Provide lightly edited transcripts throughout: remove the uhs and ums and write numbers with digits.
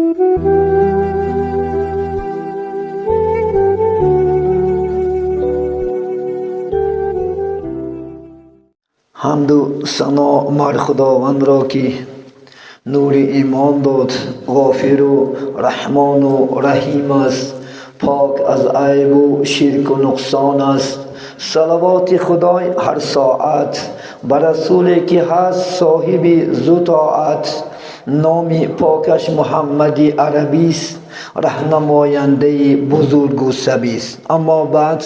Ҳамду сано мар Худовандро, ки нури имон дод, ғофиру раҳмону раҳим аст, пок аз айбу ширку нуқсон аст. Салавоти Худой ҳар соат ба расуле, ки ҳаст соҳиби зу тоат. Номи покаш Муҳаммади арабист, раҳнамояндаи бузургу сабист. Аммо баъд,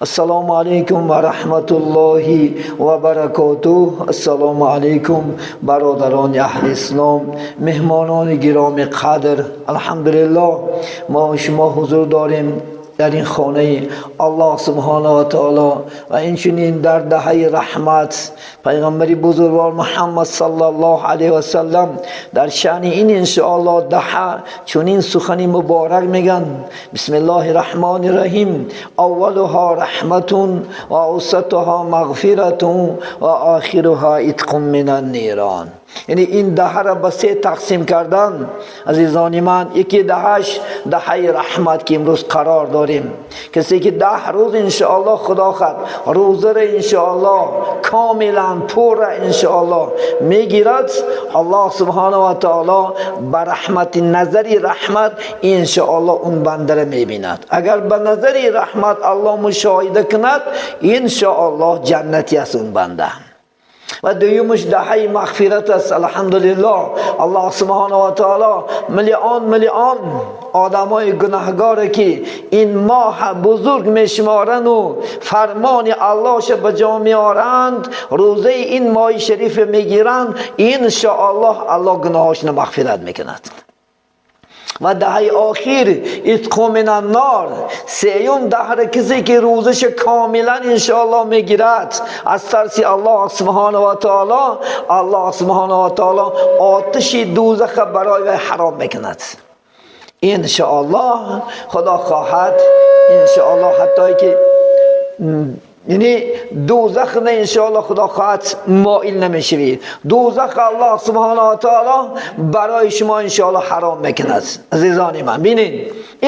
ассалому алайкум ва раҳматуллоҳи ва баракотуҳ. Ассалому алайкум, бародарони аҳли ислом, меҳмонони гироми қадр. Алҳамдулиллоҳ, мо шумо ҳузур дорем дар ин хонаи Аллоҳ субҳонаҳу ва таоло ва инчунин дар даҳаи раҳмат. Пайғамбари бузургвор Муҳаммад саллаллоҳу алайҳи васаллам дар шаъни ин иншоаллоҳ даҳа чунин сухани муборак мегӯянд: бисмиллоҳи раҳмони раҳим, аввалуҳо раҳматун ва авсатуҳо мағфиратун ва охируҳо итқун минан нирон. Яъне ин даҳаро ба се тақсим кардан, азизони ман. Яке даҳаш даҳаи раҳмат, ки имрӯз қарор дорем. Касе ки 10 рӯз иншоаллоҳ худо хоҳад рӯзаро иншоаллоҳ комилан пурра иншоаллоҳ мегирад, Аллоҳ субҳонаҳу ва таоло ба раҳмати назари раҳмат иншоаллоҳ он бандаро мебинад. Агар ба назари раҳмат Аллоҳ мушоҳида кунад, иншоаллоҳ ҷаннати аст он банда. Ва дуюмаш даҳаи мағфират аст. Алҳамдулиллоҳ, Аллоҳ субҳонаҳу ва таоло миллион миллион одамои гунаҳгоре, ки ин моҳ бузург мешуморану фармони Аллоҳша ба ҷо меоранд, рӯзаи ин моҳи шариф мегиранд, иншоаллоҳ Аллоҳ гуноҳошро мағфират мекунад. Ва даҳаи охир итқу минан нор, сеюм даҳра касе ки рӯзаша комилан иншоаллоҳ мегирад аз тарси Аллоҳ субҳонаҳу ва таоло, Аллоҳ субҳонаҳу ва таоло оташи дӯзаха барои вай ҳаром мекунад. Иншоаллоҳ худо хоҳад, иншоаллоҳ ҳаттое ки яъне дӯзах не, иншоаллоҳ худо хоҳад моил намешавед. Дӯзах Аллоҳ субҳонаҳу ва таоло барои шумо иншоаллоҳ ҳаром мекунад. Азизони ман, бинед,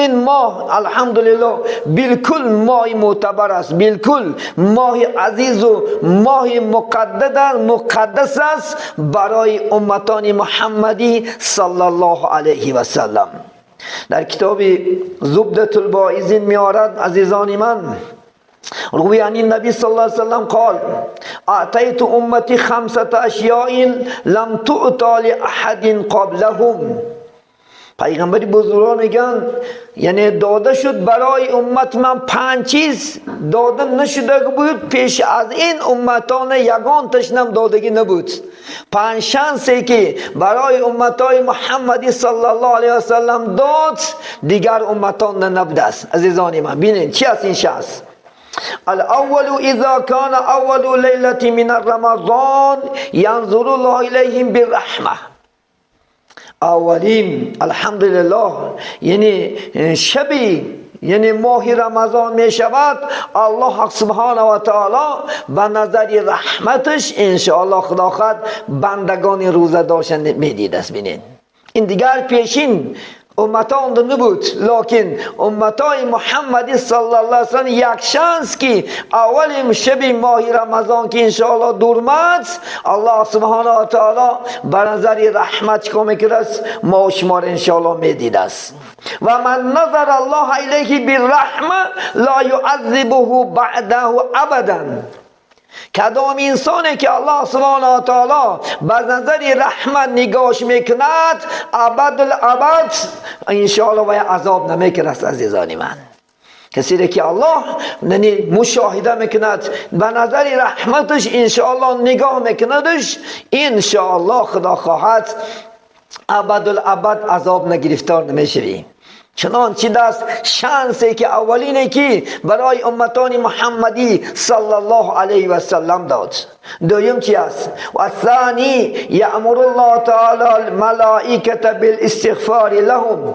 ин моҳ алҳамдулиллоҳ билкул моҳи мӯътабар аст, билкул моҳи азизу моҳи муқаддас аст барои умматони муҳаммадӣ саллаллоҳу алайҳи васаллам. Дар китоби Зубдатулвоизин меорад, азизони ман, روي عن النبي صلى الله عليه وسلم قال: أعطيت أمتي 5 أشياء لم تؤت لأحد قبلهم. پیغمبر بزرگان میگن یعنی داده شد برای امت من 5 چیز داده نشده بود، پیش از این امتان یگان تشنم دادگی نبود. 5 شانسی که برای امتای محمدی صلی الله علیه و سلم داد دیگر امتان نبوده است. عزیزان من، ببینید چی است این شانس. الاول اذا كان اول ليله من رمضان ينظر الله اليهم بالرحمه. اولین الحمدلله یعنی شبی یعنی ماه رمضان می شود، الله سبحانه و تعالی به نظر رحمتش انشاءالله خدا خواهد بندگان روزه داشتن میدید است. بینید این دیگر پیشین امتان نبود، لکن امتای محمدی صلی الله علیه وسلم یک شانس که اولین شب ماه رمضان که انشاءالله دورمد، الله سبحانه و تعالی به نظر رحمت چکار میکرد؟ ما شما را انشاءالله میدید است. و من نظر الله الیه بالرحمه لا یعذبه بعده ابدا. کدام انسانی که الله سبحانه و تعالی به نظر رحمت نگاش میکند، ابد الابد انشاءالله و عذاب نمیکرد. عزیزان من، کسی که الله یعنی مشاهده میکند، به نظر رحمتش انشاءالله نگاه میکندش، انشاءالله خدا خواهد ابد الابد عذاب نگرفتار نمیشوی. چنانچه دست شانسی که اولینه که برای امتان محمدی صلی الله علیه و سلم داد. دویم چی است؟ و ثانی یأمر الله تعالی الملائکة بالاستغفار لهم.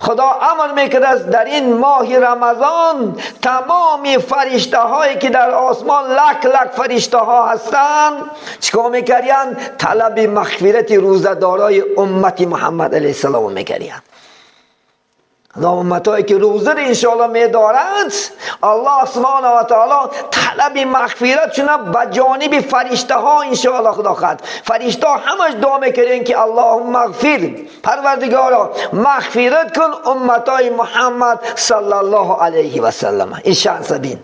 خدا امر میکرد است در این ماه رمضان تمام فرشته هایی که در آسمان لک لک فرشته ها هستند چیکار میکردن؟ طلب مغفرت روزه دارای امت محمد علیه السلام میکردن. امتایی که روزه را انشاءالله میدارند، الله سبحانه و تعالی طلب مغفرت شونه به جانب فرشته ها انشاءالله خدا خواهد. فرشته ها همش دعا میکردن که اللهم اغفر، پروردگارا مغفرت کن امتای محمد صلی الله علیه و سلم. این شانس بین،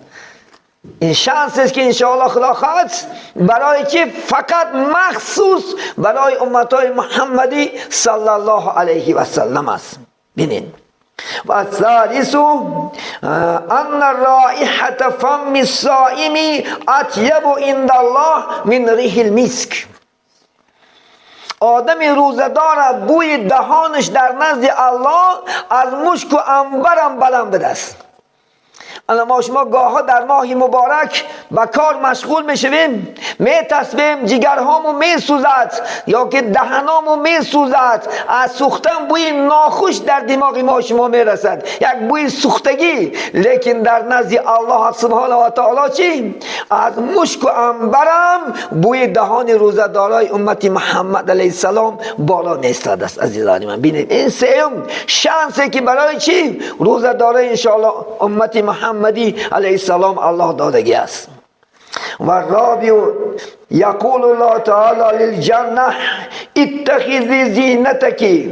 این شانس است که انشاءالله خدا خواهد برای که فقط مخصوص برای امتای محمدی صلی الله علیه و سلم است. بینین. و الثالث ان رائحة فم الصائم اطیب عند الله من ریح المسک. آدم روزه‌دار بوی دهانش در نزد الله از مشک و عنبرم بلند بده است. الان ما شما گاها در ماه مبارک به کار مشغول میشویم، میتسبیم، جگرهامو میسوزد یا که دهنامو میسوزد، از سوختن بوی ناخوش در دماغ ما شما میرسد، یک بوی سوختگی. لیکن در نزد الله سبحانه و تعالی چی؟ از مشک و عنبرم بوی دهان روزه‌دارای امت محمد علیه السلام بالا نیستاد است. عزیزان من ببینید این سوم شانسی که برای چی؟ روزه‌دارای انشاءالله امت محمدی علیه السلام الله دادگی است. و الرابع یقول الله تعالی للجنه اتخذی زینتک.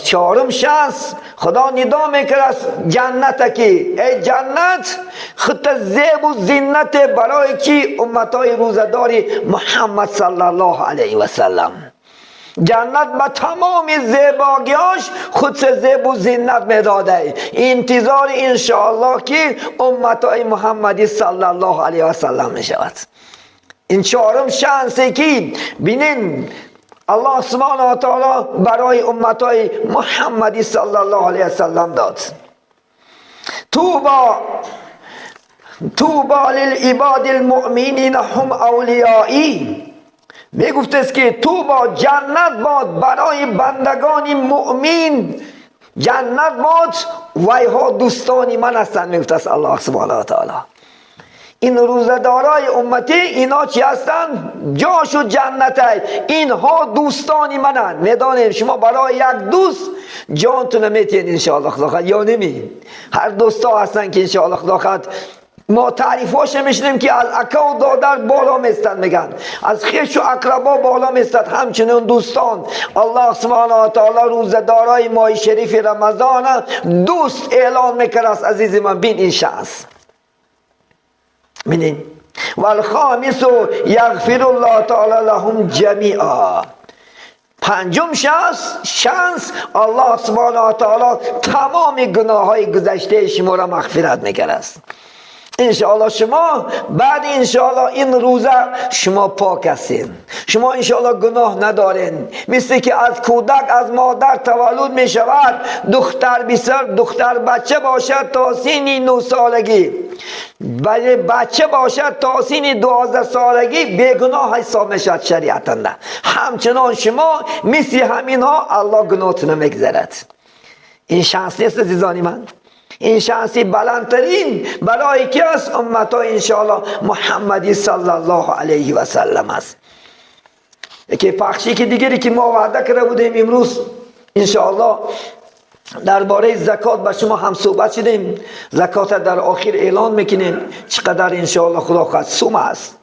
چهارم شانس خدا ندا میکرد جنت که ای جنت خود زیب و زینت برای کی؟ امتای روزه‌داری محمد صلی الله علیه و سلم. جنت با تمام زیباگیاش خود زیب و زینت میداده. انتظار انشاءالله که امتای محمدی صلی الله علیه و سلم میشود. این چهارم شانسی که بینین الله سبحانه و تعالی برای امتای محمدی صلی الله علیه و سلم داد. توبا توبا للعباد المؤمنین هم اولیائی. میگفت است که توبا جنت باد برای بندگان مؤمن، جنت باد وایها دوستان من هستند. میگفت است الله سبحانه و تعالی این روزه‌دارای امتی اینا چی هستند؟ جاش و جنته، اینها دوستان منن. میدانیم شما برای یک دوست جانتون میتین انشاءالله خدا خواهد یا نمی. هر دوستا هستن که انشاءالله خدا خواهد ما تعریفاش میشنیم که از اکا و دادر بالا میستند، میگن از خویش و اقربا بالا میستند. همچنین دوستان الله سبحانه و تعالی روزه‌دارای ماه شریف رمضان دوست اعلان میکرد است. عزیز من بین این شانس بینین. والخامس یغفر الله تعالی لهم جمیعا. پنجم شانس الله سبحانه و تعالی تمام گناه های گذشته شما را مغفرت میکرد است. انشاءالله شما بعد انشاءالله این روزه شما پاک هستین، شما انشاءالله گناه ندارین. مثل که از کودک از مادر تولد می شود، دختر بسر دختر بچه باشد تا سن 9 سالگی، ولی بچه باشد تا سن 12 سالگی بیگناه حساب می شود شریعتا. همچنان شما مثل همین ها الله گناهتون میگذرد. این شانس نیست عزیزان من؟ این شانسی بلندترین برای کی است؟ امتای انشاءالله محمدی صلی الله علیه و سلم است. یکی پخشی که دیگری که ما وعده کرده بودیم امروز انشاءالله درباره زکات با شما هم صحبت شدیم. زکات در آخر اعلان میکنیم چقدر انشاءالله خدا خواهد سوم است.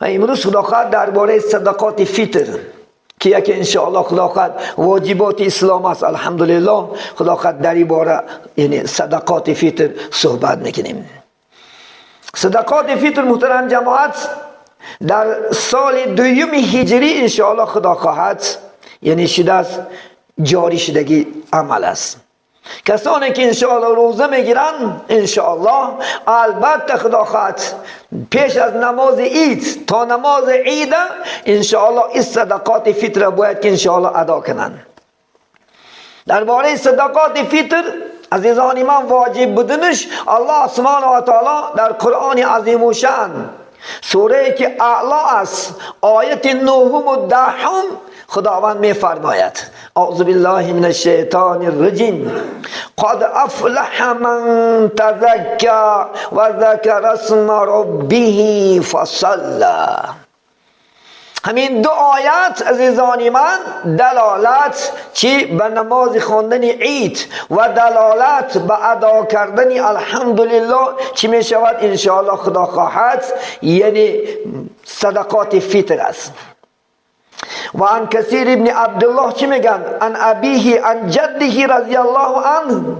و امروز خدا خواهد درباره صدقات فطر که یکی انشاءالله خدا خواهد واجبات اسلام است. الحمدلله خدا خواهد در این باره یعنی صدقات فطر صحبت میکنیم. صدقات فطر محترم جماعت در سال دوم هجری انشاءالله خدا خواهد یعنی شده است، جاری شدگی عمل است. کسانی که انشاءالله روزه میگیرن انشاءالله البته خدا خواهد پیش از نماز عید تا نماز عید انشاءالله این صدقات فطر باید که انشاءالله ادا کنن. درباره صدقات فطر عزیزان من واجب بودنش الله سبحانه و تعالی در قرآن عظیم و شأن سوره که اعلی است آیت 9 و 10 خداوند میفرماید اعوذ بالله من الشیطان الرجیم قد افلح من تزکی و ذکر اسم ربه فصلی. همین دو آیت عزیزان من دلالت چی به نماز خواندن عید و دلالت به ادا کردن الحمدلله چی می شود انشاءالله خدا خواهد، یعنی صدقات فطر است. و عن کثیر ابن عبدالله چی میگن؟ عن ابیه عن جده رضی الله عنه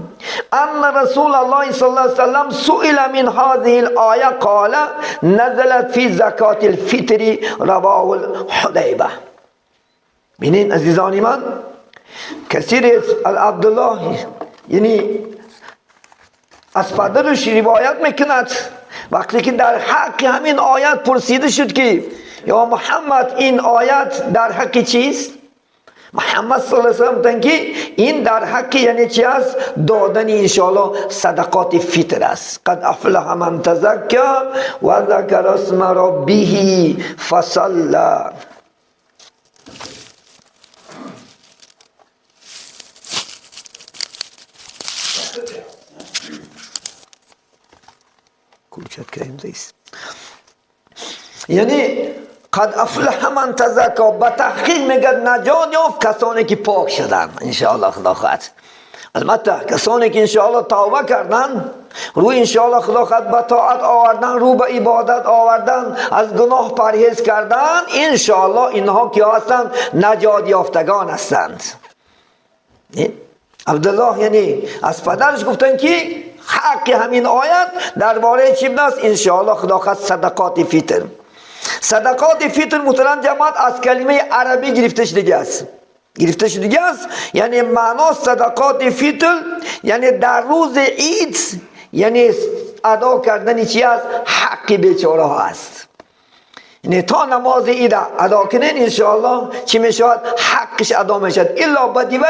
ان رسول الله صلی الله علیه وسلم سئل من هذه الآیه قال نزلت فی زکات الفطر رواه الحدیبه. ببینین عزیزان من، کثیر عبدالله یعنی از پدرش روایت میکند وقتی که در حق همین آیت پرسیده شد که یا محمد این آیت در حق چیست؟ محمد صلی الله علیه و سلم که این در حق یعنی چی است؟ دادن انشاءالله صدقات فطر است. قد افلح من تزکی و ذکر اسم ربه فصلی. یعنی قد افلح من تزکا، به تحقیق میگه نجات یافت کسانی که پاک شدن انشاءالله خدا خواهد. البته کسانی که انشاءالله توبه کردن، رو انشاءالله خدا خواهد به طاعت آوردن، رو به عبادت آوردن، از گناه پرهیز کردن، انشاءالله اینها که هستند نجات یافتگان هستند. عبدالله یعنی از پدرش گفتن که حق همین آیت درباره چی است؟ انشاءالله خدا خواهد صدقات فطر. صدقات فطر محترم جماعت از کلمه عربی گرفته شده است. گرفته شده است، یعنی معنا صدقات فطر یعنی در روز عید، یعنی ادا کردن چی است؟ حق بیچاره ها است. یعنی تا نماز عید ادا کنین انشاءالله چی میشود؟ حقش ادا میشود. الا بدیوی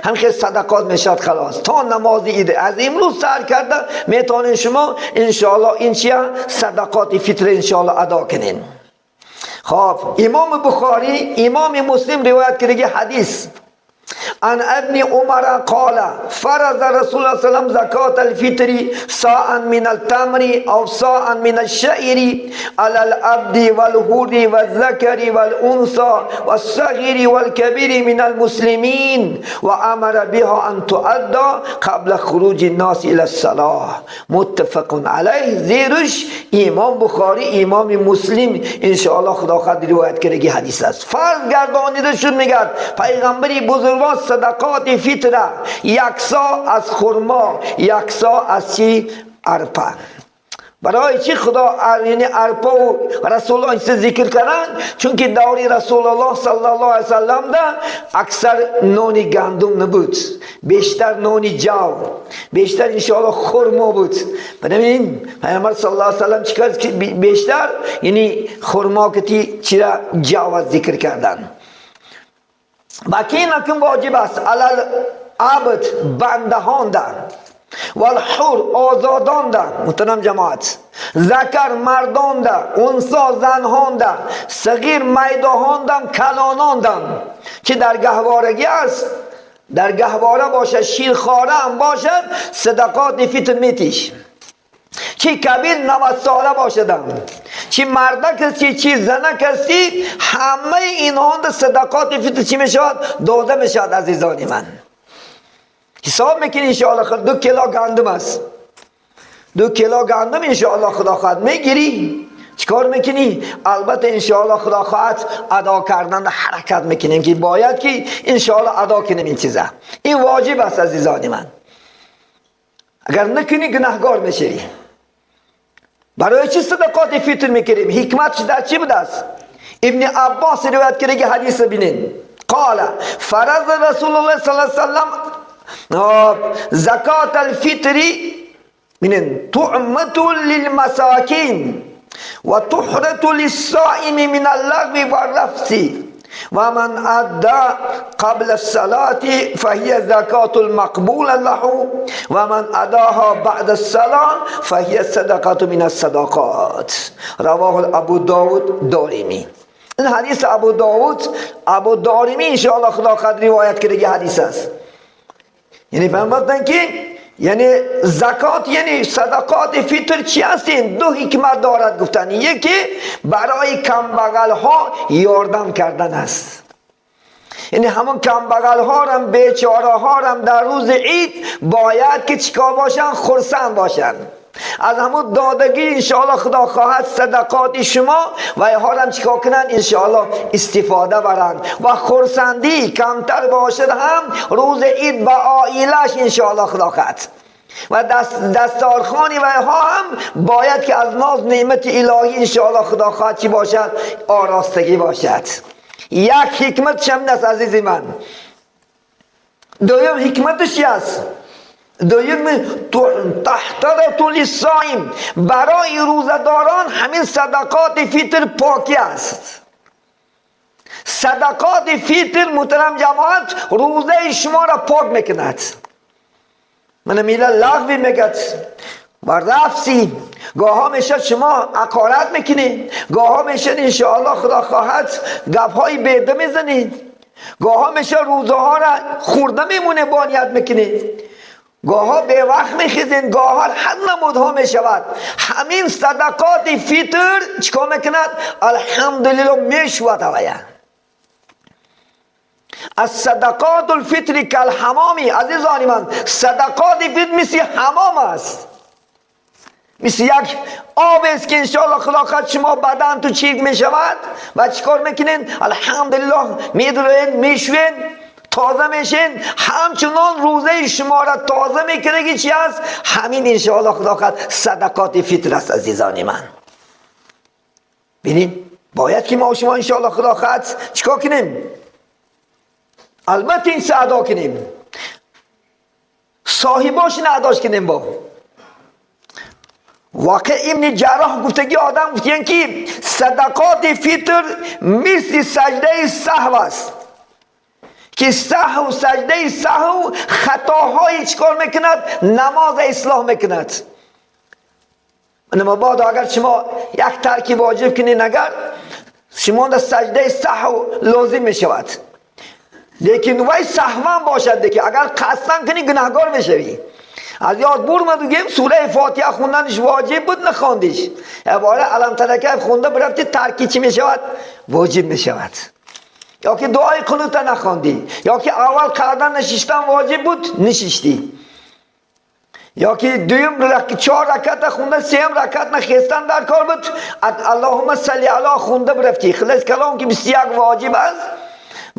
هم که صدقات میشود خلاص. تا نماز عید از امروز سر کرده میتونین شما انشاءالله این چیه؟ صدقات فطر انشاءالله ادا کنین. خب امام بخاری امام مسلم روایت کرده حدیث عن ابن عمر قال فرض رسول الله صلی الله علیه وسلم زکات الفطر صاعا من التمر او صاعا من الشعير على العبد والحر والذكر والانثى والصغير والكبير من المسلمين وامر بها ان تؤدى قبل خروج الناس الى الصلاه. متفق علیه. زیرش امام بخاری امام مسلم انشاءالله خدا خود روایت کرده حدیث است. فرض گردانیده شد میگه پیغمبری بزرگوار صدقات فطره یک سا از خرما، یک سا از چی؟ ارپه. برای چی خدا یعنی ارپه و رسول الله ذکر کردن؟ چون که دوری رسول الله صلی الله علیه وسلم ده اکثر نان گندم نبود، بیشتر نان جو، بیشتر انشاءالله خرما بود. بنابراین پیامبر صلی الله علیه وسلم چیکار بیشتر یعنی خرما کتی چرا جو ذکر کردن. باقی نکن واجب است علل عبد بندهان ده والحر آزادان ده محترم جماعت، ذکر مردان ده، انثی زنهان ده، صغیر میدهان ده، کلانان ده که در گهوارگی است، در گهواره باشد، شیرخواره هم باشد، صدقات فطر میتیش. چی کبیر 90 ساله باشدم، چی مردک هستی، چی زنک هستی، همه اینها صدقات فطر چی میشود؟ داده میشود. عزیزان من حساب میکنی انشاءالله 2 کیلو گندم است، 2 کیلو گندم انشاءالله خدا خواهد میگیری، چیکار میکنی؟ البته انشاءالله خدا خواهد ادا کردن حرکت میکنیم که باید که انشاءالله ادا کنیم این چیزا. این واجب است عزیزان من، اگر نکنی گناهگار میشی. برای چی صدقات فطر میکنیم؟ حکمتش در چی بوده است؟ ابن عباس روایت کرده که حدیث ببینین قال فرض رسول الله صلی الله علیه وسلم زکات الفطر ببینین طعمة للمساکین و طهرة للصائم من اللغو والرفث ومن أدى قبل الصلاة فهي زكاة المقبولة له ومن أداها بعد الصلاة فهي صدقة من الصدقات. رواه ابو داود دارمی. این حدیث ابو داود، ابو دارمی انشاءالله خدا خود روایت کرده حدیث است. یعنی فهمیدن که یعنی زکات یعنی صدقات فطر چی هستین؟ دو حکمت دارد گفتن. یکی برای کمبغل ها یاردم کردن است. یعنی همون کمبغل ها هم بیچاره ها هم در روز عید باید که چیکار باشن؟ خرسند باشن. از همون دادگی انشاءالله خدا خواهد صدقات شما و ها هم چیکار کنن؟ انشاءالله استفاده برند و خرسندی کمتر باشد هم روز عید با عائلش انشاءالله خدا خواهد و دستارخوانی و ها هم باید که از ناز نعمت الهی انشاءالله خدا خواهد چی باشد؟ آراستگی باشد. یک حکمت شم است عزیز من. دویم حکمتش است، دویم تحترة للصائم، برای روزه‌داران همین صدقات فطر پاکی است. صدقات فطر محترم جماعت روزه شما را پاک میکند. من میله لغوی میگد و رفسی گاها میشه شما عقارت میکنید، گاها میشه انشاءالله خدا خواهد گپهای بیده میزنید، گاها میشه روزه ها را خورده میمونه با نیت میکنید، گاها به وقت میخیزین، گاها هر نمودها میشود. همین صدقات فطر چیکار میکند؟ الحمدلله میشود. اویا از صدقات الفطر کالحمامی، عزیزان من صدقات فطر مثل حمام است، مثل یک آب است که انشاءالله خدا خواهد شما بدن تو چیک میشود و چیکار میکنین؟ الحمدلله میدرین میشوین تازه میشین، همچنان روزه شما را تازه میکنه که چی است؟ همین انشاءالله خدا خواهد صدقات فطر است. عزیزان من ببینید باید که ما شما انشاءالله خدا خواهد چیکار کنیم؟ البته این ادا کنیم، صاحباش نه اداش کنیم. با واقع ابن جراح گفتگی آدم گفتین که صدقات فطر مثل سجده سهو است که سهو سجده سهو خطاهای چکار میکند؟ نماز اصلاح میکند. مبادا اگر شما یک ترکی واجب کنین، اگر شما در سجده سهو لازم میشود، لیکن وای سهوا باشد که اگر قصدن کنی گناهگار میشوی. از یاد برمد گیم سوره فاتحه خوندنش واجب بود نخواندیش، عباره علم ترکه خونده برفتی ترکی چی میشود؟ واجب میشود. یا که دعای قنوت نخواندی، یا که اول قعدن نشستن واجب بود نشستی، یا که دویم چهار رکعت خونده سیم رکعت نخستن در کار بود اللهم صل علی خونده برفتی. خلاص کلام که 21 واجب است،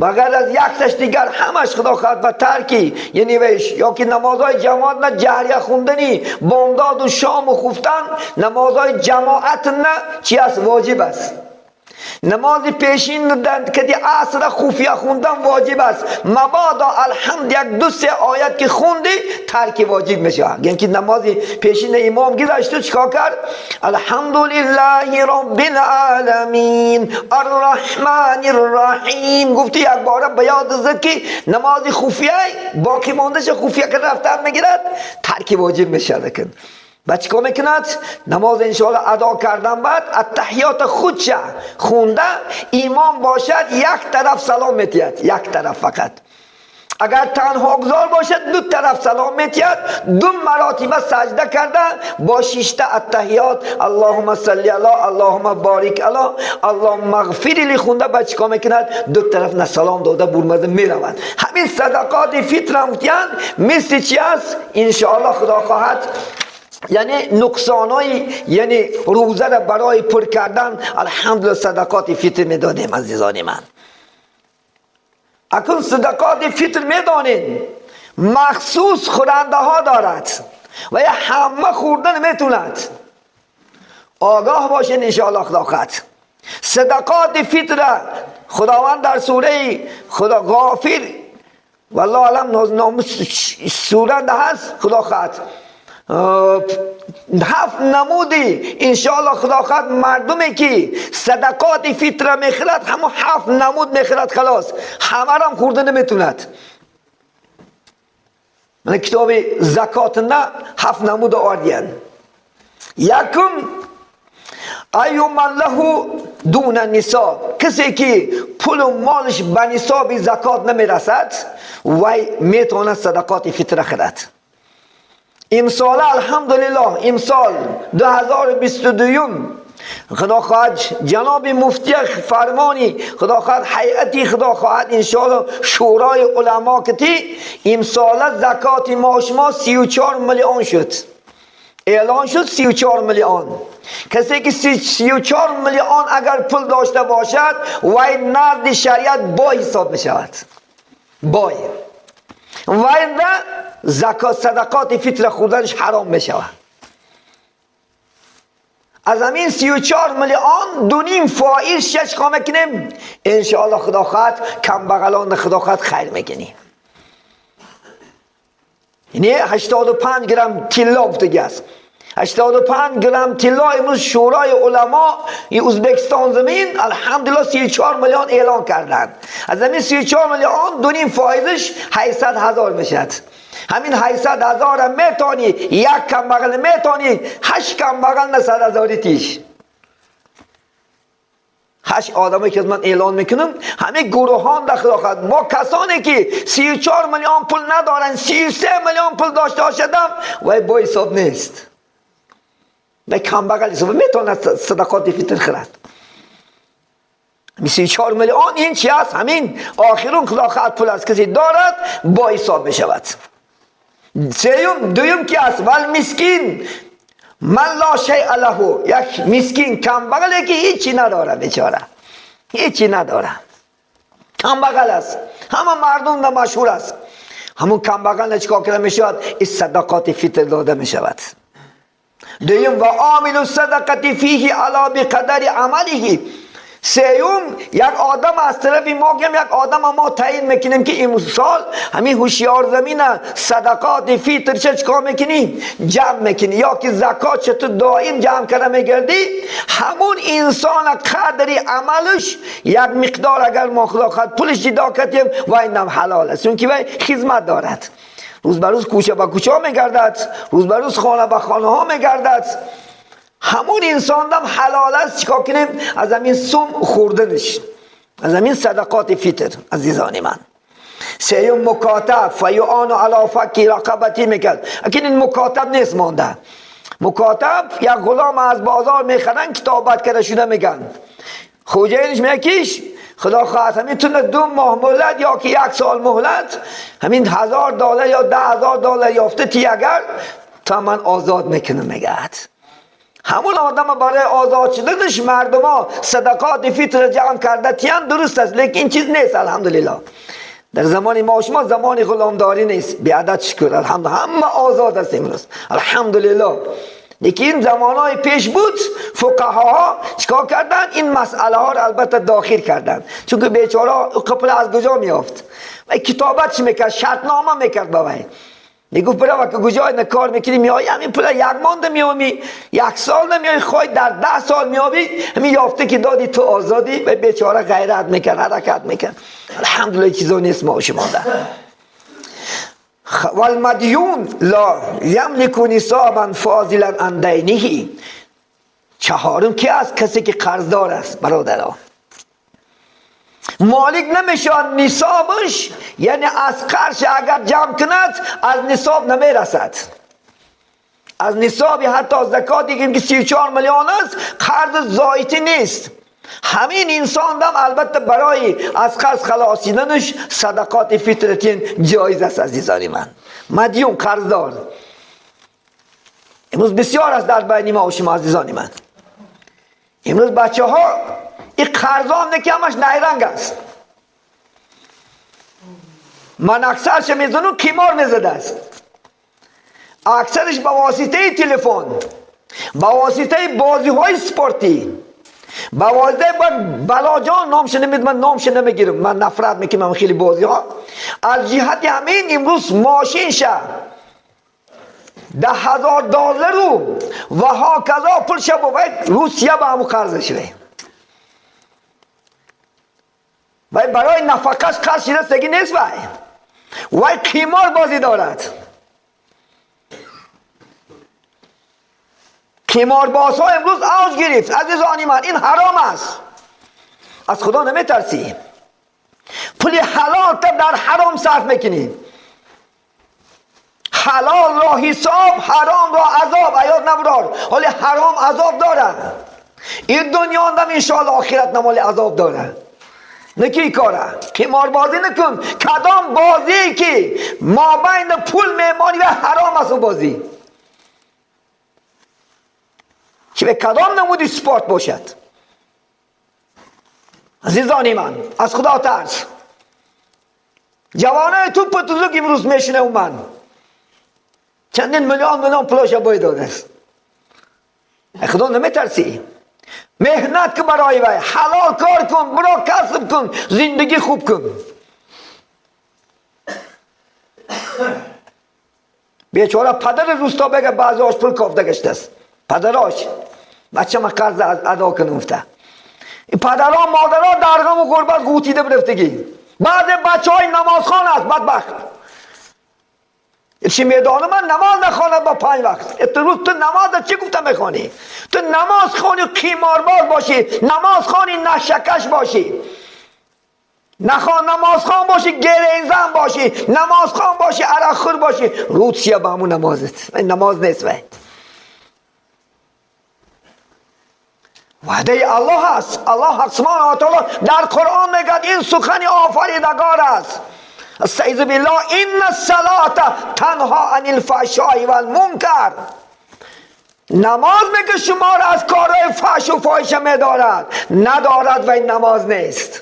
بغیر از یک تش دیگر همش خدا خواهد و ترکی یعنی ویش، یا که نمازهای جماعت نه جهریه خوندنی بامداد و شام و خفتن نمازهای جماعت نه چی است؟ واجب است. نماز پیشین که عصر خفیه خوندن واجب است. مبادا الحمد یک دو سه آیت که خوندی ترک واجب میشه. یعنی که نماز پیشین امام گذشت چیکار کرد؟ الحمدلله رب العالمین الرحمن الرحیم گفتی یک بار به یاد زد که نماز خفیه باقی ماندهش خفیه که رفتن میگیرد ترک واجب میشه. لیکن بعد چیکار میکند؟ نماز انشاءالله ادا کردن بعد التحیات خودشه خونده امام باشد یک طرف سلام میتید، یک طرف فقط. اگر تنها گذار باشد دو طرف سلام میتید، دو مراتب سجده کرده با شش تا التحیات اللهم صل علی اللهم بارک علی اللهم اغفر لی خونده بعد چیکار میکند؟ دو طرف نه سلام داده برمزه میرود. همین صدقات فطر هم مثل چی است؟ انشاءالله خدا خواهد یعنی نقصانای یعنی روزه را برای پر کردن الحمدلله صدقات فطر میدادیم. عزیزان من اکنون صدقات فطر میدانین مخصوص خورنده ها دارد و یا همه خوردن میتوند. آگاه باشین انشاءالله خدا خواهد صدقات فطر خداوند در سوره خدا غافر والله علم نام سوره هست خدا خواهد هفت نمودی انشاءالله خدا خواهد مردمی که صدقات فطر میخرد همون هفت نمود میخرد خلاص همه را هم خورده نمیتوند. من کتاب زکات نه هفت نمود آوردین. یکم ایو من له دون نصاب، کسی که پول و مالش به نصاب زکات نمیرسد وی میتواند صدقات فطره خرد. امسال الحمدلله، امسال 2022 خدا خواهد جناب مفتی فرمانی، خدا خواهد هیئتی، خدا خواهد انشاءالله شورای علما کتی امسال زکات ما شما 34 میلیون شد، اعلان شد 34 میلیون. کسی که 34 میلیون اگر پول داشته باشد وی نزد شریعت بای حساب می شود، بای وی زکات صدقات فطر خوردنش حرام می شود. از همین 34 میلیون 2.5 فایز شش خامه کنیم انشاءالله خدا خواهد کم بغلان خدا خواهد خیر میکنیم. یعنی 85 گرم طلا گفته است، 85 گرم طلا امروز شورای علما ازبکستان زمین الحمدلله 34 میلیون اعلان کردند. از همین 34 میلیون 2.5 فایزش 800 هزار میشد. همین 800 هزار میتونی یک کم بغل میتونی 8 کم بغل نه 100 هزاری تیش. 8 آدمی که من اعلان میکنم همه گروهان داخل آخد. ما کسانی که 34 میلیون پول ندارن 33 میلیون پول داشته باشدم وای با حساب نیست، و کم بغل حساب میتونه صدقات فطر خرد. 34 میلیون این چی است؟ همین آخرون خدا خواهد پول از کسی دارد با حساب میشود. سیوم دویم کی است؟ ول مسکین من لا شیء له، یک مسکین کم بغله که هیچی نداره، بیچاره هیچی نداره، کم بغل است، همه مردم ده مشهور است. همون کم بغل چیکار کرده میشود؟ این صدقات فطر داده میشود. دویم و عامل الصدقه فیه علی بقدر عمله. سیوم یک آدم از طرف ما گیم یک آدم ما تعیین میکنیم که امسال همین هوشیار زمین صدقات فطر چه چیکار میکنی؟ جمع میکنی، یا که زکات چه تو دائم جمع کرده میگردی. همون انسان قدری عملش یک مقدار اگر ما خدا خواهد پولش جدا کردیم و اینم حلال است، چون که وی خدمت دارد، روز به روز کوچه به کوچه ها میگردد، روز به روز خانه به خانه ها میگردد. همون انسان دم حلال است چیکار کنیم؟ از همین سم خوردنش، از همین صدقات فطر. عزیزان من سیوم مکاتب فیعان علی فک رقبتی میکرد. اکنون این مکاتب نیست مانده. مکاتب یک غلام از بازار میخرن کتابت کرده شده میگن، خوجینش میکیش خدا خواهد همین تونه 2 ماه مهلت یا که 1 سال مهلت، همین $1000 یا $10,000 یافته تی اگر تا من آزاد میکنم میگه. همون آدم برای آزاد شدنش مردم ها صدقات فطر جمع کرده تیان درست است، لیکن این چیز نیست الحمدلله. در زمان ما شما زمان غلامداری نیست، بیعدد شکر الحمدلله همه آزاد است امروز الحمدلله. لیکن این زمانهای پیش بود فقها چیکار کردن؟ این مسئله ها رو البته داخل کردن، چون که بیچاره قپل از کجا میافت و کتابت چی میکرد؟ شرطنامه میکرد با وی، میگفت برو که کجا این کار میکنی میای همین پول یک ماه میامی، 1 سال نمیای، خواهی در 10 سال میابی، همین یافته که دادی تو آزادی. و بیچاره غیرت میکرد، حرکت میکرد. الحمدلله چیزا نیست ما شما ده. والمدیون لا یملک نصابا فاضلا عن دینه. چهارم کی است؟ کسی که قرضدار است. برادران مالک نمیشود نصابش، یعنی از قرض اگر جمع کند از نصاب نمیرسد، از نصاب حتی زکات دیگه که 34 میلیون است قرض زایتی نیست. همین انسان دم البته برای از قرض خلاصیدنش صدقات فطرتین جایز است. عزیزان من مدیون قرضدار امروز بسیار است در بین ما و شما عزیزان من. امروز بچه ها این قرض هم که همش نیرنگ است. من اکثرش میزنم قمار میزده است، اکثرش به واسطه تلفن، به واسطه بازی های سپورتی، به واسطه بلاجان نامش نمید، من نامش نمیگیرم، من نفرت میکنم خیلی بازی ها. از جهت همین امروز ماشین شه $10,000 رو و ها کذا پول شه باید روسیه به همون قرض شده و برای نفقهش قرض شده سگی نیست، وای قمار بازی دارد. قماربازها امروز اوج گرفت. عزیزان من این حرام است. از خدا نمیترسی. پول حلال تا در حرام صرف میکنی. حلال را حساب، حرام را عذاب. ایاد نبرار، حالی حرام عذاب داره. این دنیا هم انشاءالله آخرت نمالی عذاب داره. نکی کاره قمار بازی نکن. کدام بازی که ما بین پول میمانی و حرام است اون بازی که به کدام نمودی سپورت باشد. عزیزان من از خدا ترس. جوانای توپ تزوک امروز میشینه اون من چندین میلیون میلیون پلاش باید داده است. خدا نمیترسی. مهنت که برای وی حلال کار کن، برا کسب کن، زندگی خوب کن. بیچاره پدر روستا بگه بعضیاش پول کافته گشته است. پدراش بچه من قرض ادا کنه افته. پدرها مادرها در غم و غربت غوطیده برفتگی. بعض بچه های نمازخوان است بدبخت. چی میدانم من نماز نخواند با 5 وقت. تو روز تو نماز چی گفتم میخوانی؟ تو نماز خوانی قیمارباز باشی، نماز خوانی نشکش باشی، نخوان نماز خوان باشی گرینزن باشی، نماز خوان باشی عرق خور باشی، روت با همون نمازت. این نماز نیست. وعده الله است. الله سبحانه و تعالی در قرآن میگه این سخن آفریدگار است. استعیذ بالله ان الصلاة تنها عن الفحشاء والمنکر. نماز میگه شما را از کارهای فحش و فاحشه میدارد، ندارد و این نماز نیست.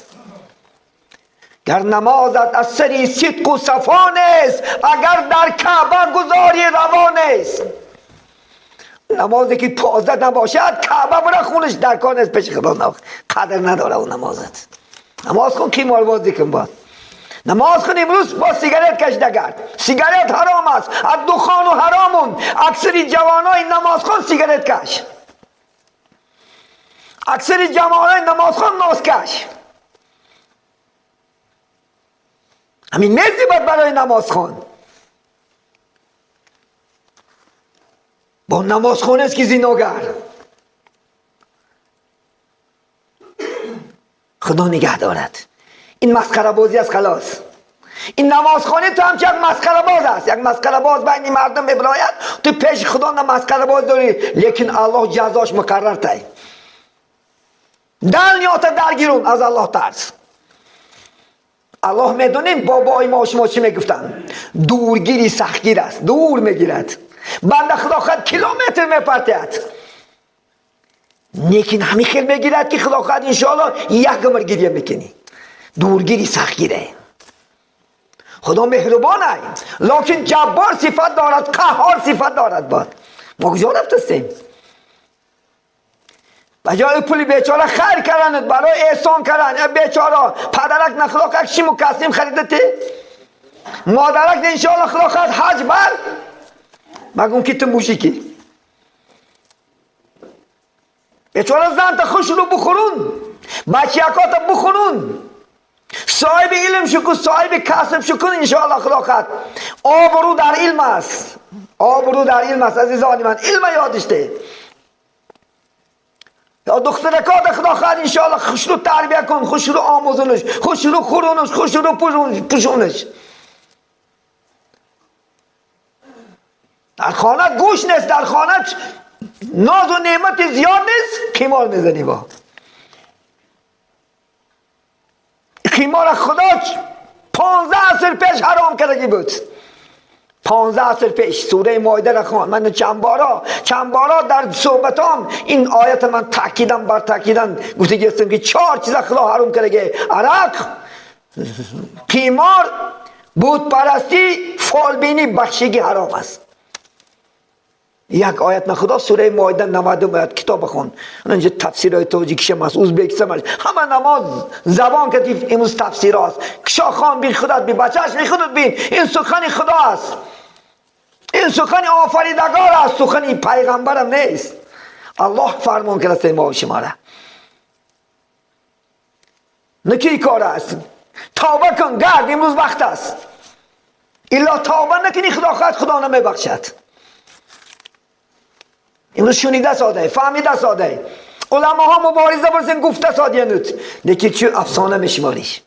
گر نمازت از سری صدق و صفا نیست، اگر در کعبه گذاری روا نیست. نمازی که پازده نباشد کعبه برا خونش در کار نیست، پیش خدا قدر نداره اون نمازت. نماز کن قیمار بازی کن باید. نماز کن امروز با سیگارت کشیده گرد. سیگارت حرام است، از دخان و حرامون. اکثری جوانای نمازخوان سیگارت کش، اکثری جوانای نمازخوان ناز کش. همین نزیبت برای نمازخوان. با نمازخوان است که زیناگر. خدا نگه دارد. این مسخره بازی است خلاص. این نمازخانه تو هم یک مسخره باز است. یک مسخره باز بین مردم ابرایت تو پیش خدا نه مسخره باز داری، لیکن الله جزاش مقرر تای. دنیا تا درگیرون از الله ترس. الله میدونیم بابای ما شما چی میگفتن؟ دورگیری سختگیر است، دور میگیرد. بنده خدا خود کیلومتر میپرتید، لیکن همین خیل میگیرد که خدا خود انشاءالله یک عمر گریه میکنی. دورگیری سختگیره. خدا مهربان است، لکن جبار صفت دارد، قهار صفت دارد. باد ما کجا رفتیم؟ بجای پول بیچاره خیر کردن، برای احسان کردن. بیچاره پدرک نخلاق یک شیم و کسیم خریده تی، مادرک انشاءالله خلاق حج بر مگم که تو موشیکی. بیچاره زن تا خوش رو بخورون، بچیکا تا بخورون، صاحب علم شکن، صاحب کسب شکن انشاءالله خلاقت. آبرو در علم است، آبرو در علم است عزیزان من. علم یادش ده. یا دخترکات خدا خواهد انشاءالله خوش رو تربیه کن، خوش رو آموزونش، خوش رو خورونش، خوش رو پوشونش. در خانه گوش نیست، در خانه ناز و نعمت زیاد نیست، قمار میزنی با قمار. خدا 15 عصر پیش حرام کردگی بود. 15 عصر پیش سوره مائده را خوان. من چند بارا در صحبتام این آیت من تاکیدم بر تاکیدم گفته هستم که 4 چیز خدا حرام کردگی: عرق، قمار، بت پرستی، فالبینی، بخشگی حرام است. یک آیت نه خدا سوره مائده 90 آیت کتاب خون. اینجا تفسیرهای تاجیکش هم هست، ازبکش هم هست، همه نماز زبان که امروز تفسیر هست. کشا خان بین خودت بین، بچهش بین خودت بین. این سخن خدا است، این سخن آفریدگار است، سخن پیغمبرم نیست. الله فرمان کرده ما و شما را. نکی کار است. توبه کن، گرد امروز وقت است. الا توبه نکنی خدا خواهد خدا نمیبخشد. امروز شنیده ساده، فهمیده ساده، علماها مبارزه برسن گفته ساده نوت، لیکن چه افسانه میشماریش.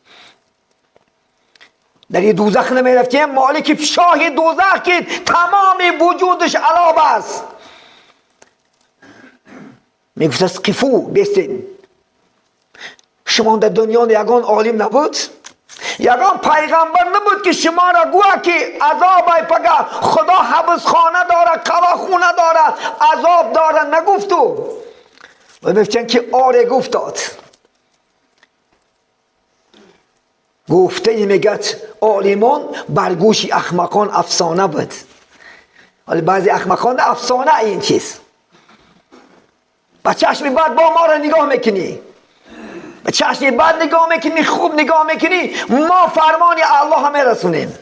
در یه دوزخ نمیرفتیم، مالک شاه دوزخ که تمام وجودش عذاب است، میگفت از قفو بستین. شما در دنیا یگان عالم نبود، یگان پیغمبر نبود که شما را گوه که عذاب ای پگه خدا حبس خانه داره، قواخونه داره، عذاب داره، نگفتو. و میگفتن که آره گفتاد. گفته ای میگد عالمان بر گوش احمقان افسانه بود. ولی بعضی احمقان افسانه این چیز. با چشم بد با ما را نگاه میکنی، با چشم بد نگاه میکنی، خوب نگاه میکنی، ما فرمان الله میرسونیم.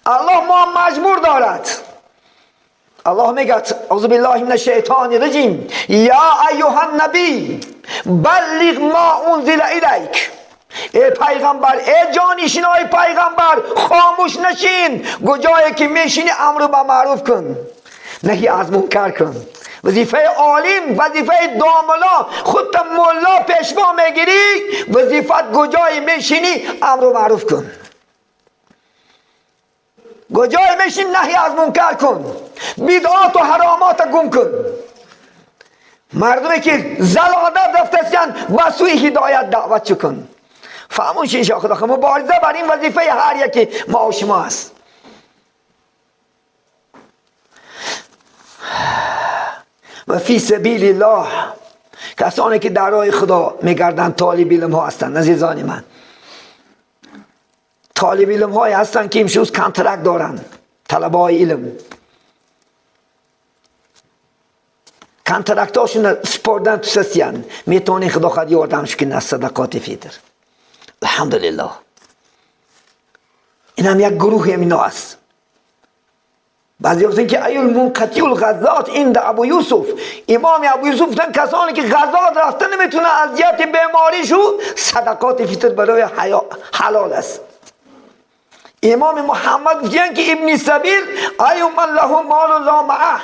الله ما مجبور دارد. الله میگه اعوذ بالله من الشیطان الرجیم، یا ایها النبی بلغ ما انزل الیک. ای پیغمبر، ای جانشینای پیغمبر، خاموش نشین، کجایی که میشینی امر به معروف کن، نهی از منکر کن. وظیفه عالم، وظیفه داملا، خودت ملا پیشوا میگیری، وظیفت کجایی میشینی امر به معروف کن، کجایی میشینی نهی از منکر کن، بدعات و حرامات گم کن. مردمی که زلادت رفتن به سوی هدایت دعوت کن. فهمون ان شاء الله مبارزه بر این وظیفه هر یکی ما و شما است. و فی سبیل الله، کسانی که در راه خدا میگردند طالب علم ها هستند. عزیزان من، طالب علم های هستند که امروز contract دارند، طلبه های علم contract هاشون سپردن تو سسیان، میتونی خدا خود یاردمش کنه از صدقات فطر. الحمدلله این هم یک گروه اینا است. بعضی گفتن که ایول منقطع الغزات این ابو یوسف، امام ابو یوسف گفتن کسانی که غزات رفته نمیتونه از جهت بیماریشو صدقات فطر برای حلال است. امام محمد گفتن که ابن سبیل ایو من له مال لا معه،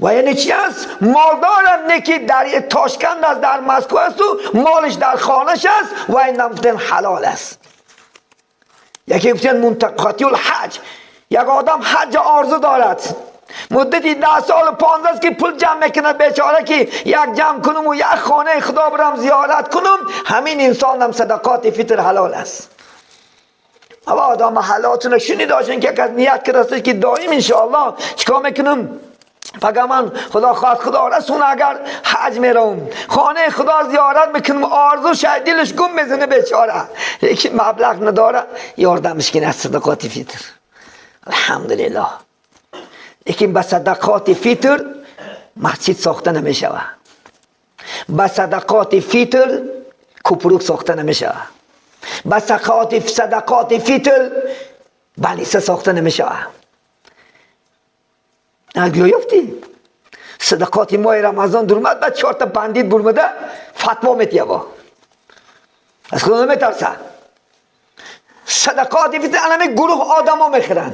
و یعنی چی است؟ مالدار نه که در تاشکند است، در مسکو است و مالش در خانهش است، و این گفتن حلال است. یکی گفتن منتقاتی الحج، یک آدم حج آرزو دارد، مدتی 10 سال 15 است که پول جمع میکنه بیچاره که یک جمع کنم و یک خانه خدا برم زیارت کنم، همین انسان هم صدقات فطر حلال است. اما آدم حلالتون شنید داشتن که یک از نیت کرده که دائم انشاءالله چیکار میکنم، فقط من خدا خواهد خدا رسون اگر حج میروم خانه خدا زیارت میکنم، آرزو شاید دلش گم میزنه بیچاره، لیکن مبلغ نداره، یاردمش کنه از صدقات فطر. الحمدلله. لیکن به صدقات فطر مسجد ساخته نمیشوه، به صدقات فطر کوپروک ساخته نمیشوه، به صدقات فطر بلیسه ساخته نمیشوه. یافتی صدقات ماه رمضان درمد، بعد 4 تا بندید برمده فتوا میتیه با از خدا نمیترسه. صدقات فطر الان گروه آدم ها میخرن،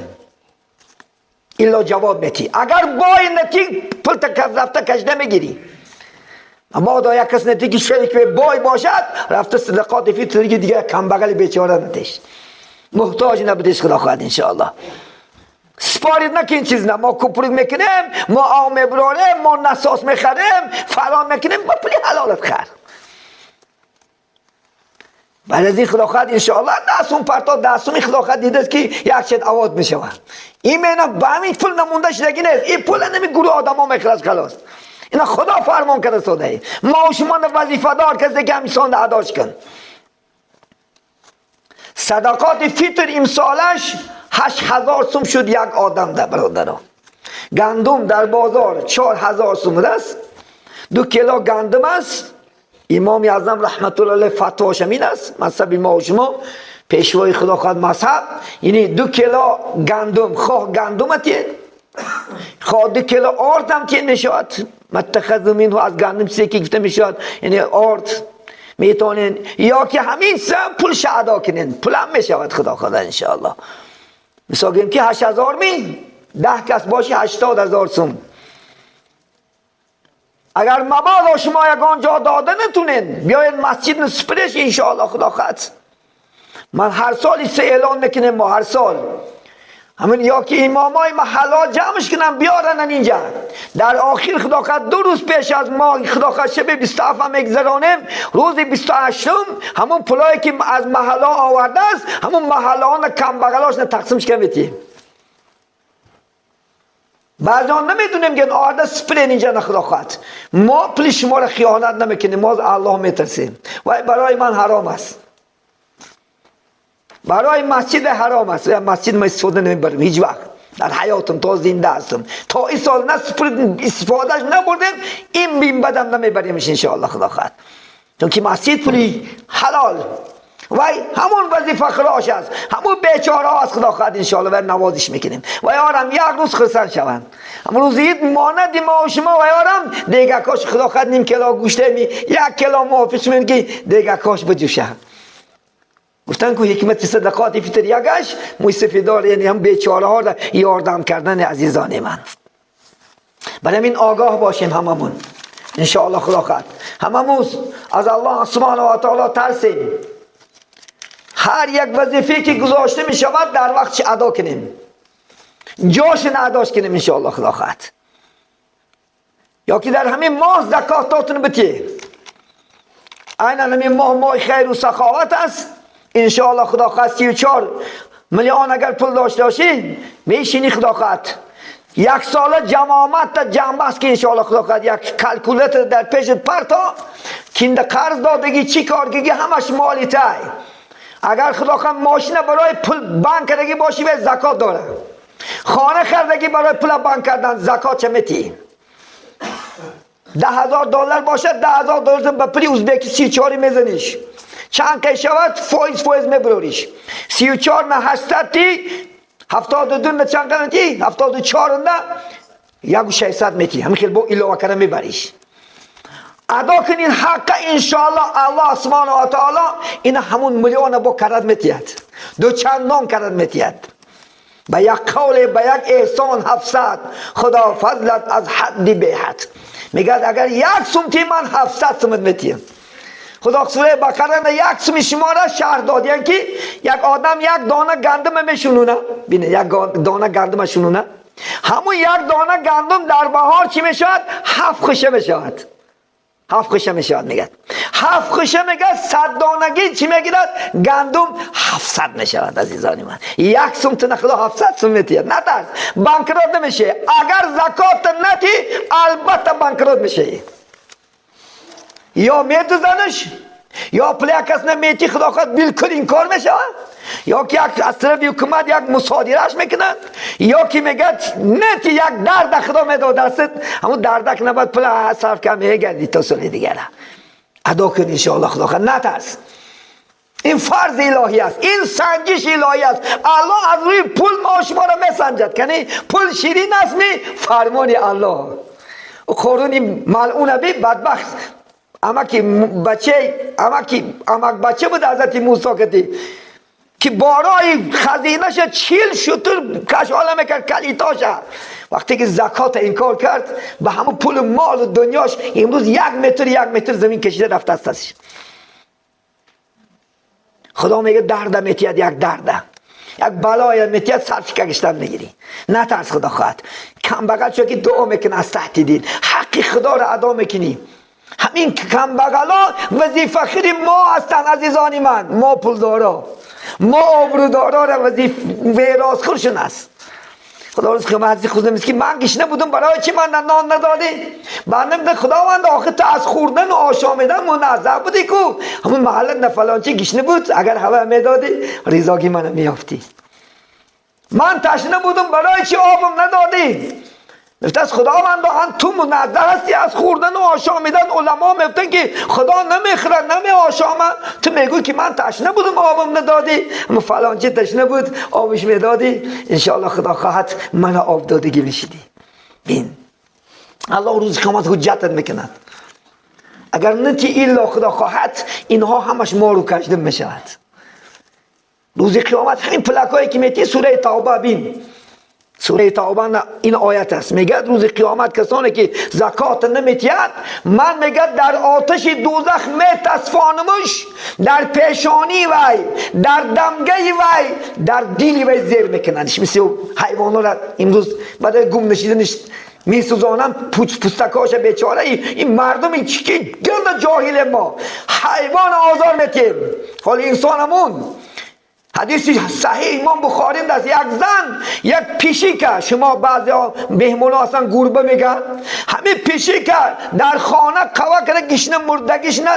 الا جواب میتی. اگر بای نتی پول تا رفته کشده میگیری، اما دا یک کس نتی که شریک بای باشد رفته صدقات فطر دیگه کم بغل بیچاره نتیش، محتاج نبودش خدا خواهد انشاءالله. سپارید نکن چیز نه، ما کوپروک میکنیم، ما آب میبراریم، ما نساس میخریم، فلان میکنیم، با پولی حلالت خر. بعد از این خدا خواهد انشاءالله دستون پرتا دستون خدا خواهد دیده است که یک شد آواد میشود. این معنا به همین پول نمونده شدگی نیست، این پول نمی گروه آدم ها میخرد خلاص. اینا خدا فرمان کرده ساده، ما و شما وظیفه دار کسی که همیسان اداش کن. صدقات فطر امسالش 8000 سوم شد یک آدم ده برادران. گندم در بازار 4000 سوم است، 2 کیلو گندم است. امام اعظم رحمت الله علیه فتواش این است، مذهب ما و شما پیشوای خدا خواهد مذهب، یعنی 2 کیلو گندم، خواه گندم تین، خواه 2 کیلو آرد هم تین میشود، متخذ منه از گندم چیزی که گفته میشود، یعنی آرد میتونین، یا که همین سم پولش ادا کنین، پول هم میشود خدا خدا انشاءالله. مثلا گیم که 8000 می 10 کس باشی 80000 سوم، اگر مبادا شما یگان جا داده نتونین بیاین مسجد سپرش انشاءالله خدا خواهد. من هر سال سه اعلان میکنیم، ما هر سال همین یا که امامای محلا جمعش کنن بیارن اینجا. در آخر خدا خواهد 2 روز پیش از ما خدا خواهد شب 27 هم میگذرانیم، روز 28 همون پولایی که از محلا آورده است همون محلا ها کم بغلاش تقسیمش کنیم میتیم. بعضی نمیدونیم که آورده سپرین اینجا خدا خواهد. ما پول شما را خیانت نمیکنیم، ما از الله میترسیم. و برای من حرام است، برای مسجد حرام است. مسجد ما استفاده نمیبریم هیچ وقت در حیاتم تا زنده هستم، تا این سال نه استفادهش نبردیم، این بیم بدم نمیبریمش انشاءالله خدا خواهد. چون که مسجد پولی حلال و همون وظیفه خلاش است، همون بیچاره است خدا خواهد انشاءالله و نوازش میکنیم و یارم یک روز خرسند شوند. همون روز عید مانند ما و شما و یارم دیگه کاش خدا خواهد نیم کیلو گوشت می 1 کیلو موافق من که دیگه کاش بجوشه. گفتن که حکمت صدقات فطر یکش موی سفیدار، یعنی هم بیچاره ها را یاردم کردن عزیزان من. برای این آگاه باشیم هممون انشاءالله خدا خواهد. هممون از الله سبحانه و تعالی ترسیم، هر یک وظیفه که گذاشته می شود در وقتش ادا کنیم، جاش اداش کنیم انشاءالله خدا خواهد. یا که در همین ماه زکاتاتون بتی، عینا همین ماه ماه خیر و سخاوت است انشاءالله خدا خواهد. 34 میلیون اگر پول داشته باشی میشینی خدا خواهد یک سال جمع تا جمع است که انشاءالله خدا خواهد یک کلکولتر در پیشت پرتا کینده قرض دادگی چی کارگی همش مالی تای. اگر خدا خواهد ماشین برای پول بانک کردگی باشی به زکات داره، خانه خردگی برای پول بانک کردن زکات چه میتی؟ $10,000 باشه $10,000 به پولی ازبکی 34 میزنیش، چند که شود فایز میبروریش. 34 نه 800 تی 72 نه چند که 74 نه 1600 میتی، همین خیلی با علاوه کردن میبریش. ادا کنین حق انشاءالله الله سبحانه و تعالی این همون میلیون با کرد میتید، دو چندان کرد میتید. به یک قول به یک احسان 700 خدا فضلت از حدی به حد. میگه اگر یک سمتی من 700 سمت میتیم. خدا سوره بقره یک سمی شما را شهر داد، یعنی که یک آدم یک دانه گندم میشونه، بینه یک دانه گندم شونه، همون یک دانه گندم در بهار چی میشود؟ 7 خوشه میشود، 7 خوشه میشود. میگه 7 خوشه میگه 100 دانگی چی میگیرد؟ گندم 700 میشود. عزیزان من یک سمت نه خدا 700 سمت میتید، نترس بانکروت نمیشه. اگر زکات نتی البته بانکروت میشه، یا میدوزنش یا پول کس نمیتی خدا خواهد بالکل این کار میشه، یا که از طرف حکومت یک مصادرهش میکنن، یا که میگه نه که یک درد خدا میده دستت، همون دردک نباید پول صرف کنی میگردی تا سال دیگه ادا کن انشاءالله خدا خواهد. نترس، این فرض الهی است، این سنجش الهی است. الله از روی پول ما شما را میسنجد، یعنی پول شیرین است می فرمان الله. قارون ملعون بی بدبخت امکی بچه امکی امک بچه بود حضرت موسی کتی که بارای خزینه‌ش 40 شتر کشاله میکرد کلیتاش. وقتی که زکات انکار کرد به همون پول مال و دنیاش امروز 1 متر 1 متر زمین کشیده رفته است ازش. خدا میگه درد میتید، یک درده یک بلای میتید سرش کشتن میگیری. نترس خدا خواهد. کم بغل شو که دعا میکنه از تحت دین حق خدا را ادا میکنی. همین کم بغلا وظیفه خیر ما هستند عزیزان من، ما پولدارا، ما آبرودارا را وظیفه میراث خورشون است. خدا روز قیامت خود میگه من گشنه بودم برای چی من نان ندادی؟ بعدم خداوند آخه تو از خوردن و آشامیدن منزه بودی کو همون محله نه فلان چی گشنه بود، اگر هوا میدادی رضاگی منو میافتی. من تشنه بودم برای چی آبم ندادی؟ گفت از خداوند تو منزه هستی از خوردن و آشامیدن. علما میگفتن که خدا نمیخورد نمی آشامه، تو میگوی که من تشنه بودم آبم ندادی، اما فلان چی تشنه بود آبش میدادی، انشاءالله خدا خواهد من آب دادگی میشیدی. بین الله روز قیامت حجتت میکند. اگر نتی الا خدا خواهد اینها همش ما رو کشده میشود. روز قیامت همین پلکایی که میتی سوره توبه بین سوره توبه این آیت است. میگه روز قیامت کسانی که زکات نمیتید، من میگه در آتش دوزخ میتسفانمش، در پیشانی وی، در دمگه وی، در دل وی زیر میکننش. مثل حیوانا را امروز بعد گم نشیدنش میسوزانم پوستکاش بیچاره. این مردم که گرد جاهل ما حیوان آزار میتیم، حال انسانمون. حدیث صحیح امام بخاری است، یک زن یک پیشیکه، شما بعضی ها مهمون ها اصلا گربه میگن، همین پیشیکه در خانه قوا کرده گشنه مردگیش نه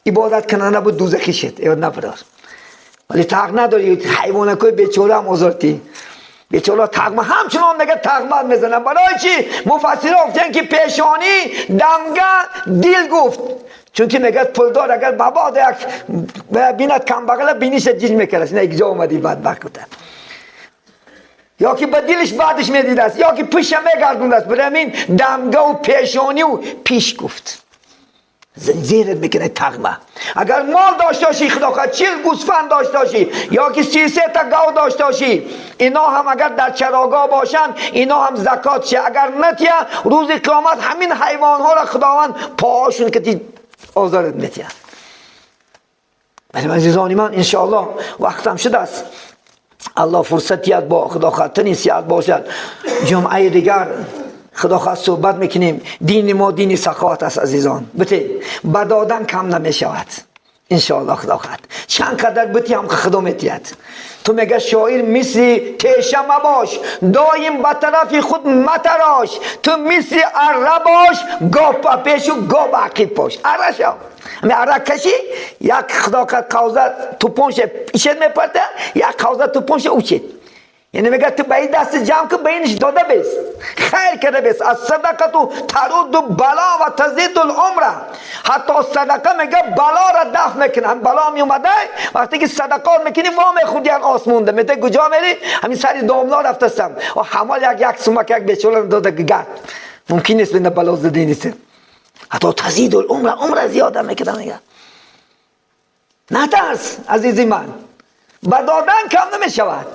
عبادت کنه نبود دوزخی شد. یاد نبرار. ولی تاق نداری حیوانکای بیچاره هم آزارتی. بیچاره تقمه همچنان میگه تقمه میزنن. برای چی؟ مفسرها گفتن که پیشانی دمگه دل گفت، چون که میگه پولدار اگر بابا یک بیند کم بغل بینیش جیج میکرد، نه یک جا اومدی بدبخت بوده، یا که به دلش بعدش میدید است، یا که پشت میگردوند است. برای همین دمگه و پیشانی و پیش گفت زیرت میکنه تقمه. اگر مال داشته باشی، خدا خواهد 40 گوسفند داشته باشی یا که 33 تا گاو داشته باشی، اینا هم اگر در چراگاه باشن اینا هم زکات شه. اگر نتیه روز قیامت همین حیوان ها را خداوند پاهاشون که آزارت میتیه. ولی عزیزان من انشاءالله وقتم شده است، الله فرصت یاد با خدا خاطر سیاد باشد. جمعه دیگر خدا خواست صحبت میکنیم. دین ما دین سخاوت است عزیزان. بته بدادن کم نمیشود انشاءالله. خدا خواهد چند قدر بتی هم خدا میتید. تو میگه شاعر مثل تیشه مباش، دایم به طرف خود متراش، تو مثل اره باش، گاه پیش و گاه به عقب باش. اره شو، همین اره کشی یک خدا خواهد قوزه توپونش ایشت میپرده، یک قوزه توپونش اوچید. یعنی میگه تو به این دست جمع کن، به اینش داده بیس، خیر کرده بیس. از صدقه تو ترد بلا و تزید العمر. حتی صدقه میگه بلا را دفع میکنه. هم بلا میومده وقتی که صدقات میکنی وا میخوردی از آسمون ده میته کجا میری؟ همین سری داملا رفتستم و حمال یک سمک یک بیچاره داده گرد. ممکن نیست بینه بلا زده نیست. حتی تزید العمر، عمر زیاده میکنه. میگه نترس عزیزی من، به دادن کم نمیشود.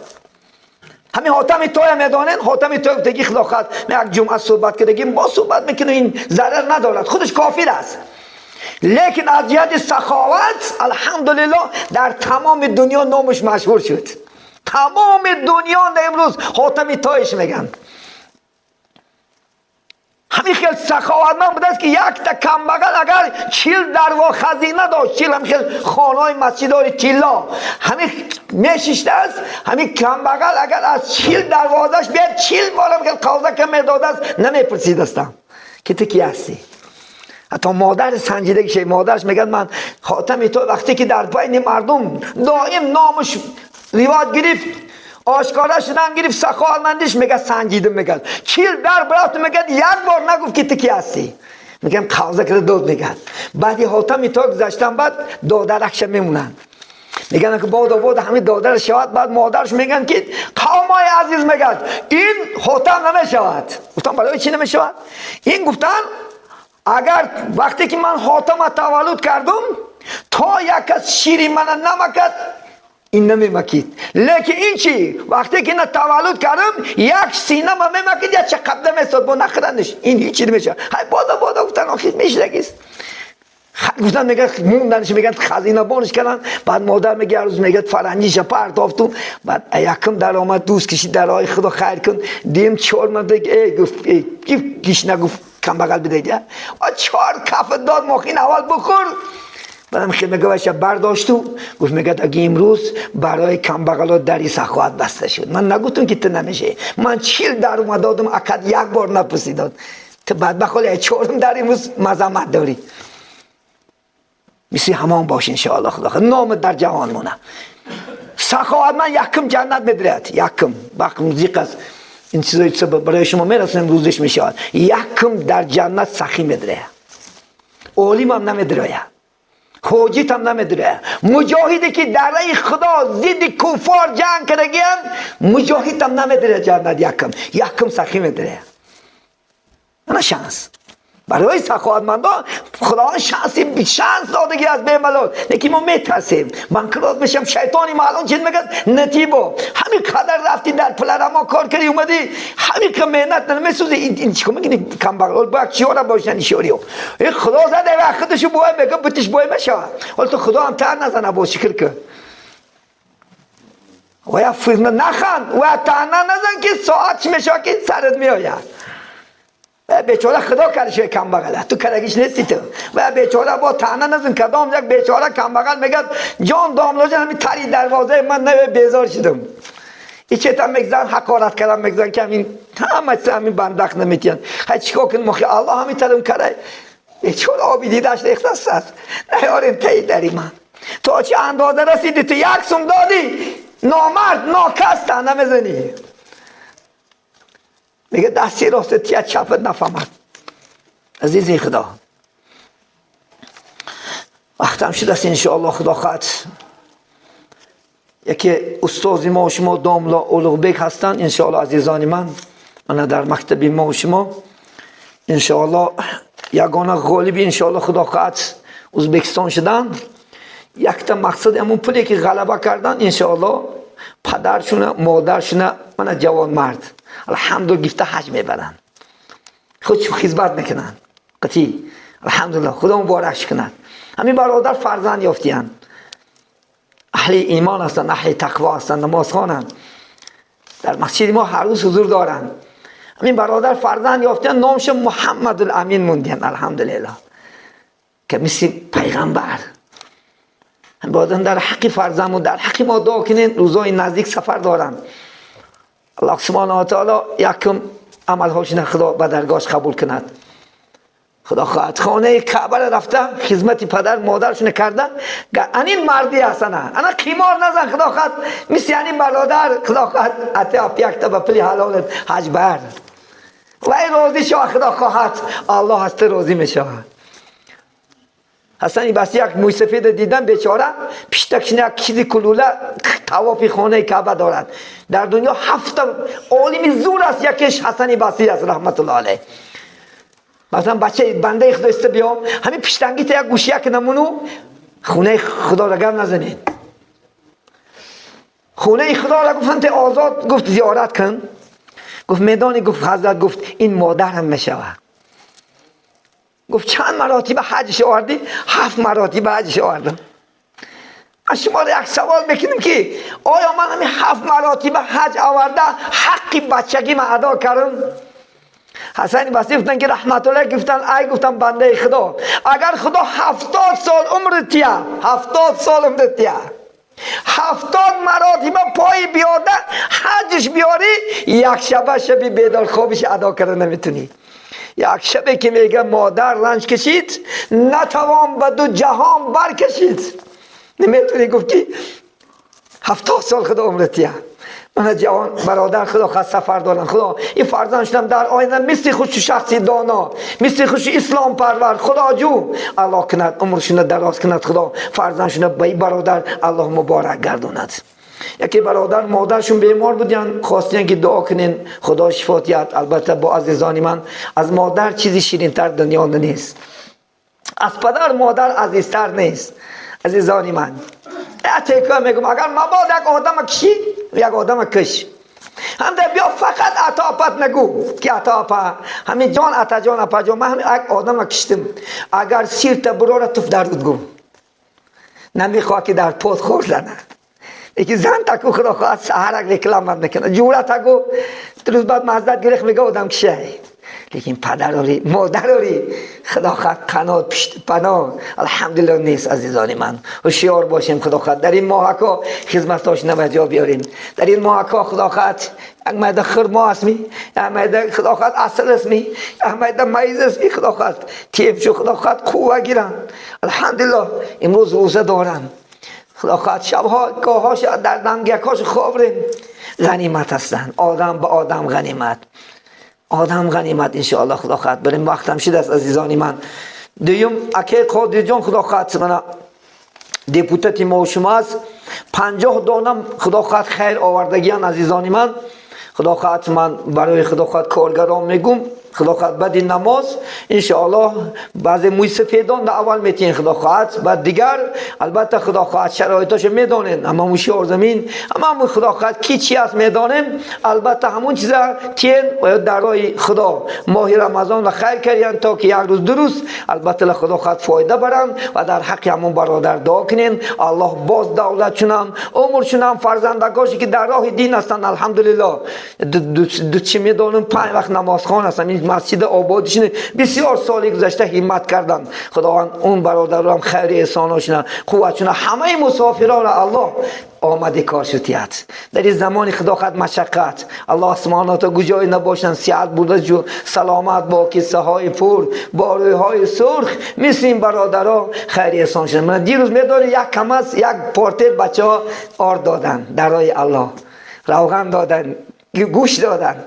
همین حاتم طایی میدانن، حاتم طایی گفتگی خدا خواهد یک جمعه صحبت کردگیم، با صحبت میکنه این ضرر ندارد، خودش کافر است. لیکن از جهت سخاوت الحمدلله در تمام دنیا نامش مشهور شد. تمام دنیا امروز حاتم طایش میگن. همین خیلی سخاوتمند بوده است که یک تا کمبغل اگر 40 دروا خزینه داشت، 40 هم خیلی خانه مسجدار تیلا همین میشیشته است، همین کمبغل اگر از 40 دروازش بیاد 40 بارم خیلی قوزه که میداده است نمیپرسید استم که تو کی هستی. حتی مادر سنجیده که مادرش میگن من خاتم تو وقتی که در بین مردم دائم نامش رواج گرفت، آشکارا شدن گرفت، سخاوتمندیش میگه سنجیده، میگه 40 در برات، میگه یک بار نگفت که تو کی هستی. میگم قوزه کرده داد. میگه بعدی حاتم تا گذشتن بعد دادرکش میمونن، میگن که بعد همین دادر شود. بعد مادرش میگن که قومای عزیز، میگن این حاتم نمیشود. گفتم برای چی نمیشود؟ این گفتن اگر وقتی که من حاتم تولد کردم تا یک از شیری من نمکد این نمیمکید، لیکن این چی وقتی که نه تولد کردم یک سینه ما میمکید یا چه قبله میستاد با نخرنش، این هیچی نمیشه. های بادا گفتن آخر میشه گیست. گفتن میگه موندنش، میگن خزینه بانش کردن. بعد مادر میگه روز میگه فرنگیش پرتافتم، بعد یکم در آمد دوست کشید در آی خدا خیر کن دیم 4 من دیگه ای گفت ای گیش نگفت کم بغل بده دیگه 4 کف داد مخین اول بخور. بعدم خیلی میگه باشه برداشتو گفت میگه اگه امروز برای کم بغلا دری سخاوت بسته شد، من نگفتم که تو نمیشه، من 40 در اومد دادم اکد یک بار نپرسید داد، تو بدبخت حالا 4 در امروز مزمت داری. مثل همان باش انشاءالله. خدا نام در جهان مونه. سخاوت من یکم جنت میدرد، یکم وقت زیق است این چیزایی که برای شما میرسونم روزش میشود، یکم در جنت سخی میدره، عالم هم نمیدره، حاجت هم نمیدره، مجاهدی که در راه خدا ضد کفار جنگ کردگیم مجاهد هم نمیدره جنت، یکم سخی میدره. انا شانس برای سخاوتمندان خداوند شانس دادگی از بیملال. لیکن ما میترسیم بانکروت بشم، شیطانی ما الان چیز میگه نتیبو همین قدر رفتی در پلرما کار کردی اومدی همین که مهنت نمیسوزی، این چیکار میکنی کم بغل باید چیارا باشن شوریو. این خدا زده و خودشو بوای میگه بتش بوای مشه. حالا تو خدا هم تر نزنه با شکر که و یا فرن نخند و تنه نزن که ساعت میشه که سرت میآید. بیچاره خدا کرده کم بغله تو کرگیش نیستی تو. و بیچاره با طعنه نزن کدام یک بیچاره کم بغل میگه جان داملا جان همین تری دروازه من نه بیزار شدم. این چه میگذن حقارت کردن میگذن که همین همه همین بندخ نمیتین. هی چیکار کنم مخی الله همین ترم کرده. بیچاره آبی دیدش ریخته است. نیاریم تی دری من. تا چه اندازه رسیدی تو یک سوم دادی نامرد ناکس طعنه میزنی. میگه دستی راست تیه چپت نفهمد. عزیزی خدا وقتم شده است انشاءالله خدا خواهد. یکی استاد ما و شما داملا اولوغبек هستند انشاءالله عزیزان من، من در مکتب ما و شما انشاءالله یگانه غالب انشاءالله خدا خواهد ازبکستان شدن. یکتا مقصد همون پولی که غلبه کردن انشاءالله پدرشونه مادرشونه من جوان مرد الحمدلله گفته حج میبرن، خودش خدمت میکنن قطعی الحمدلله خدا مبارکش کند. همین برادر فرزند یافتیان، اهل ایمان هستند، اهل تقوا هستند، نماز خوانند، در مسجد ما هر روز حضور دارند. همین برادر فرزند یافتیان نامش محمد الامین موندیان الحمدلله که مثل پیغمبر. برادر در حق فرزند و در حق ما دعا کنین، روزای نزدیک سفر دارند. الله سبحانه و تعالی یکم عملهاشون خدا به درگاهش قبول کند. خدا خواهد خانه کعبه رفته خدمت پدر مادرشون کرده. این مردی هستن انا قیمار نزن خدا خواهد مثل این برادر خدا خواهد عطا یک تا به پلی حلالت حج بر و ای راضی شو خدا خواهد الله هست راضی میشه. حسن بس یک موی سفید دیدن بیچاره پیشتکش یک چیزی کلوله طواف خانه کعبه دارد. در دنیا 7 عالم زور است، یکیش حسن بصری است رحمت الله علیه. مثلا بچه بنده خدا است بیا همین پیشتنگی تا یک گوشیه که نمونو خونه خدا را گم نزنید. خونه خدا را گفتن تا آزاد گفت زیارت کن. گفت میدانی گفت حضرت گفت این مادر هم میشود. گفت چند مراتب حجش آوردی؟ 7 مراتب حجش آوردم. از شما را یک سوال میکنم که آیا من همین 7 مراتب حج آورده حق بچگی من ادا کردم؟ حسن بصری گفتن که رحمت الله گفتن ای گفتن بنده خدا اگر خدا 70 سال عمر تیه 70 سال عمر تیه 70 مراتب پای بیاده حجش بیاری یک شبه شبی بیدار خوابش ادا کرده نمیتونی. یک شبه که میگه مادر رنج کشید نتوان به دو جهان برکشید نمیتونی. گفت که 70 سال خدا عمرتیه. من جوان برادر خدا خواست سفر دارن خدا این فرزند شدم در آینده مثل خوش شخصی دانا مثل خوش اسلام پرور خدا جو الله کند عمرشون دراز کند خدا فرزندشون به برادر الله مبارک گرداند. یکی برادر مادرشون بیمار بودن خواستن که دعا کنین خدا شفا دهد. البته با عزیزان من از مادر چیزی شیرین‌تر دنیا نیست، از پدر مادر عزیزتر نیست. عزیزان من تکرار میگم اگر مباد یک آدم کشی یک آدم کش هم در بیا فقط عطا پت نگو که عطا پا همین جان عطا جان عطا جان من همین یک آدم کشتم اگر سیر تا براره توف در رود گو نمیخواه که در پود خور زنه. یکی زن تکو خدا خواهد سهرک رکلام میکنه جوره تکو روز بعد مزدت گرفت میگه آدم کشه. لیکن پدر مادر خدا خواهد قنات پشت پناه الحمدلله نیست. عزیزان من هوشیار باشیم خدا خواهد در این ماهکا خدمتاش نبجا بیاریم. در این ماهکا خدا خواهد یک مایده خرما اسمی یک مایده خدا خواهد عسل اسمی یک مایده میز اسمی خدا خواهد تیب شو خدا خواهد قوه گیرن الحمدلله. امروز روزه دارن خدا خواهد شبها گاهاش در دنگکاش خوابریم. غنیمت هستن آدم به آدم غنیمت آدم غنیمت انشاءالله خدا خواهد بریم. وقتم شده است عزیزان من. دویم اکی قادر جان خدا خواهد من deputati ما و شما است 50 دانم خدا خواهد خیر آوردگیان عزیزان من. خدا خواهد من برای خدا خواهد کارگران میگم خدا خواهد بعد نماز انشاءالله بعضی موی سفیدان در اول میتین خدا خواهد، بعد دیگر البته خدا خواهد شرایطش میدانین، اما موشی زمین اما خدا خواهد کی چی است میدانیم، البته همون چیزا تین و در راه خدا ماه رمضان را خیر کردین تا که یک روز درست البته خدا خواهد فایده برن و در حق همون برادر دعا کنین. الله باز دولت چونم عمر چونم فرزندگاشی که در راه دین هستند الحمدلله. دو چی میدانم 5 وقت نمازخوان هستن، این مسجد آبادشون بسیار سالی گذشته همت کردن. خداوند اون برادرم خیر احساناشون قوتشون همه مسافران الله آمده کار شدیت در این زمان خدا خد مشقت الله سبحانه تا گجای نباشن صحت بوده جو سلامت با کیسه های پر باروی های سرخ مثل این برادرها خیر احسان شدن. من دیروز میدونی یک کم از یک پارتر بچه ها آر دادن در راه الله، روغن دادن، گوش دادن،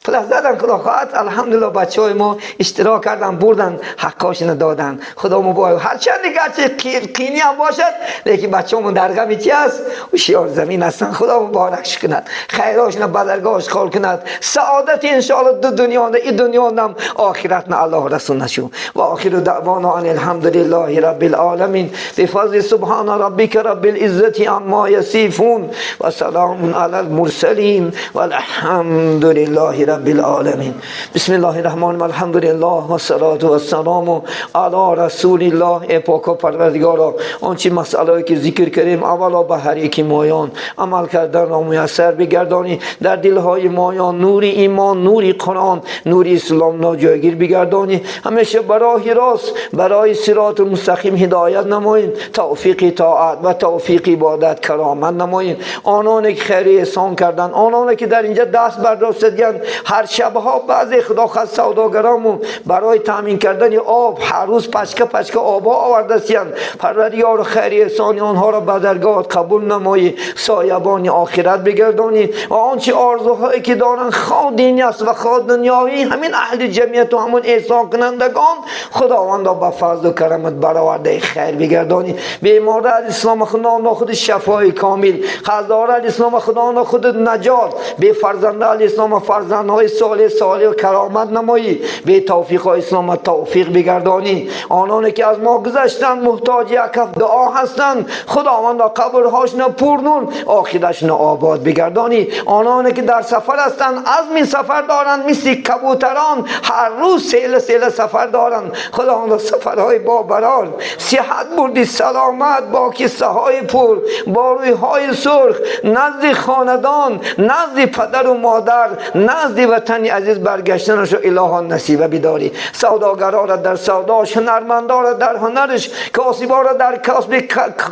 پلاس دادن. خدا خواهد الحمدلله بچه های ما اشتراک کردن بردن حقاشون دادن. خدا مبارک. هرچند گرچه قینی هم باشد لیکن بچه همون در غم چی است؟ هوشیار زمین هستن. خدا مبارکش کند، خیراشون بدرگاهش خال کند، سعادت انشاءالله دو دنیا این دنیا نم آخرت نه الله رسول نشو. و آخر دعوانا ان الحمدلله رب العالمین بفضل سبحان ربک رب العزة عما یصفون و سلام علی المرسلین والحمد لله رب العالمین. بسم الله الرحمن الرحیم. الحمدلله و صلات و السلام علی رسول الله. ای پاک و پروردگارا، آنچه مسئله که ذکر کردیم اولا به هر یکی مایان عمل کردن را میسر بگردانی، در دلهای مایان نور ایمان، نور قرآن، نور اسلام را جایگیر بگردانی، همیشه برای راست برای صراط مستقیم هدایت نماییم، توفیق طاعت و توفیق عبادت کرامت نماییم. آنان که خیر احسان کردن، آنان که در اینجا دست برداشتند، هر شبها بعضی خدا خواست سوداگرامون برای تامین کردن آب هر روز پشکه پشکه آب آوردستند. پروردگار خیر احسان آنها را به درگاهت قبول نمایی، سایبان آخرت بگردانی و آنچه آرزوهایی که دارند خواه دینی است و خواه دنیایی، همین اهل جمعیت و همون احسان کنندگان خداوند را به فضل و کرمت برآورده خیر بگردانی. بیمار اسلام خدا خود شفای کامل، خزدار اسلام خدا خود نجات، به فرزند اسلام فرزندهای صالح صالح و کرامت نمایی، به توفیق اسلام توفیق بگردانی. آنانی که از ما گذشتند محتاج یک دعا هستند، خداوند قبرهاشون پر نور، آخرشون آباد بگردانی. آنانی که در سفر هستند عزم سفر دارند، مثل کبوتران هر روز سیل سیل سفر دارند، خداوند سفرهای با برار صحت بردی سلامت با کیسه های پر با روی سرخ نزد خاندان، نزد پدر و مادر، نزد وطن عزیز برگشتنش رو الها نصیبه بداری. سوداگرا را در سوداش، هنرمندا را در هنرش، کاسبا را در کسب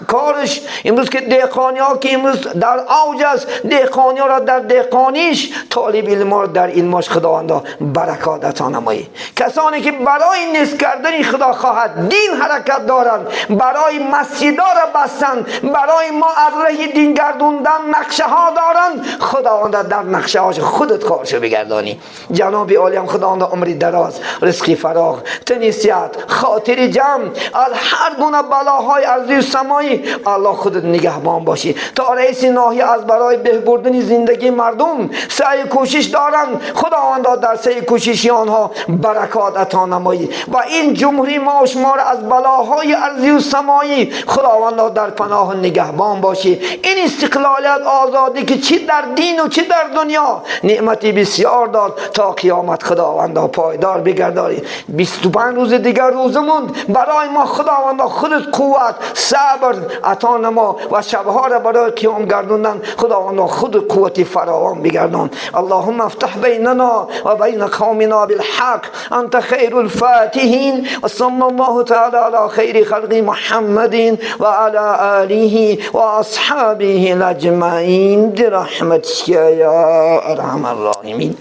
کارش. امروز که دهقانی ها که امروز در اوج است، دهقانی ها را در دهقانیش، طالب علم را در علمش خداوندا برکات عطا نمایی. کسانی که برای نیست کردن خدا خواهد دین حرکت دارند، برای مسجدها را بستند، برای ما از راه دین گردوندن نقشه ها دارند، خداوند در نقشه هاش خودت کارشو بگردانی. جناب عالی هم خداوند عمری دراز، رزقی فراغ، تنی صحت، خاطر جمع، از هر گونه بلاهای ارضی و سمایی الله خودت نگهبان باشی. تا رئیس ناحیه از برای بهبردن زندگی مردم سعی کوشش دارند، خداوند در سعی کوششی آنها برکات عطا نمایی و این جمهوری ما شما را از بلاهای ارضی و سمایی خداوند در پناه نگهبان باشی. این استقلالیت آزادی که چی در دین و چی در دنیا نعمتی بسیار داد، تا قیامت خداوند پایدار بگردانی. 25 روز دیگر روزمون برای ما خداوند خودت قوت صبر عطا نما و شبها را برای قیام گردوندن خداوند خود قوت فراوان بگردان. اللهم افتح بیننا و بین قومنا بالحق انت خیر الفاتحین و صلی الله تعالی علی خیر خلق محمد و علی آله و اصحابه اجمعین برحمتک یا ارحم الراحمین.